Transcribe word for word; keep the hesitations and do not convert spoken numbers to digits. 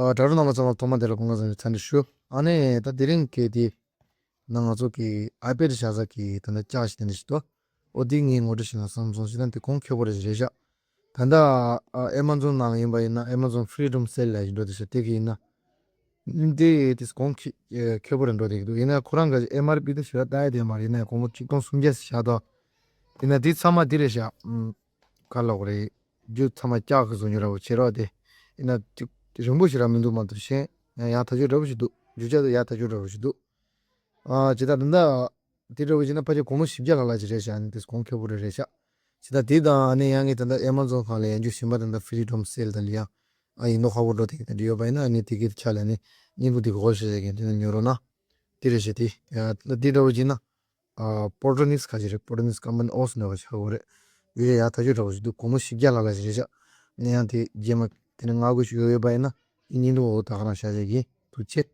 ཨ་དྲ་གྲོགས་རྣམ་པ་ཚང་མ་ཐོག་མ་དེ་ལ་སྐུ་ཁམས་བཟང་བའི་འཚམས་འདྲི་ཞུ། ཨ་ནི་ད་དེ་རིང་གི་དེ་ན་ང་ཚོ་གི་ཨའི་པེ་ཌི་བཞག་ས་གི་ད་ལྟ་ལྕགས་ཤིག་དེ་འདྲ་ཞིག་འདུག་འོ་དེ་ངས་ངོ་སྤྲོད་ཞིག་གནང་བསམ་སོང་། ཞེ་ན་དེ་གོང་ཁེ་པོ་རེ་རེད་ཤག་ད་ལྟ་ཨ་ཨེ་མ་ཛོན་ནང་ཡིན་པ་ཡིན་ན་ཨེ་མ་ཛོན་ཕི་རི་ཌམ་སེལ་ལ་ཞིག་འགྲོ་དེ་ཤག་དེ་གི་ཡིན་ན། འདི་དེ་གོང་ཁེ་ཁེ་པོ་རེ་འགྲོ་དེ་གི་འདུག་ཡིན་ན་ཁོ་རང་གི་ཨེམ་ཨར་པི་དེ་ཞེ་དྲག་ལྟ་ཡ་དེ་མ་རེད། ཡིན་ན་གོང་པོ་ཆིག་སྟོང་སུམ་བརྒྱ་ཞིག་བཞག་འདུག་ཡིན་ན་དེ་ཚང་མ་དེ་རེད་ཤག་ཨུམ། ག་ལབ་དགོས་རེད། རྒྱུ་ཚང་མ་ལྕགས་ཀྱི་བཟོ་རྒྱུ་འདྲ་བོ་བྱེད་རོགས་དེ། ཡིན་ན་ཅིག་རིང་པོ་ཞིག་ར་མི་འདུག་མ་གཏོགས་གཞན་ཡང་ཡག་ཐག་ཆོད་འདྲ་བོ་ཞིག་འདུག་རྒྱུ་ཆ་དེ་ཡག་ཐག་ཆོད་འདྲ་བོ་ཞིག་འདུག་ཨ་ཇི་ལྟར་འདི་འདྲ་དེ་འདྲ་བོ་བྱས་ན་ཕལ་ཆེར་སྒོར་མོ་བཞི་བརྒྱ་ལྷག་ལྷག་ཅིག་རེད་ཤག་ཨ་ནི་དེ་གོང་ཁེ་པོ་རེ་རེད་ཤག་ཇི་ལྟར་དེ་དང་ཨ་ནི་ཡང་ངས་ད་ལྟ་ཨེ་མ་ཛོན་སྒང་ལ་ཡང་རྒྱུ་ཞིམ་པ་དང་ད་ཕི་རི་ཌམ་སེལ་དང་ལ་ཡང་ཨ་ཡིན་ནོ་ཧ་གོ་འགྲོ་དེ་གི་དེ་འདྲ་ཡོད་པ་ཡིན་ན་ཨ་ནི་དེ་གི་ཆ་ལ་ནི་སྙིང་པོ་དེ་གི་གོ་ཤེས་ཟེར་གི་དེ་ནི་ཉོ་རོགས་གནང་། དེ་རེད་ཤག་དེ་ཡང་ད་དེ་འདྲ་བོ་བྱས་ན། ཨ་པོ་ཊོ་ནིས་ཁ་ཅིག་རེད། པོ་ཊོ་ནིས་ཀམ་པ་ནི་ཨོ་སི་འདྲ་བ་ཆགས་ཡོད་རེད། ཡོད་རེད། ཡག་ཐག་ཆོད་འདྲ་བོ་ཞིག་འདུག་སྒོར་མོ་བཞི་བརྒྱ་ལྷག་ལྷག་ཅིག་རེད་ཤག་ཨ་ནི་ཡང་དེ་རྗེས་མ་དེ་ནི་མངག་དགོས་ཞིག་ཡོད་ཡོད་པ་ཡིན་ན་ཨི་སྙིང་སྡུག་འོ་ད་ག་རང་བཞག་བྱས་ཀྱི་ཐུགས་རྗེ་ཆེ།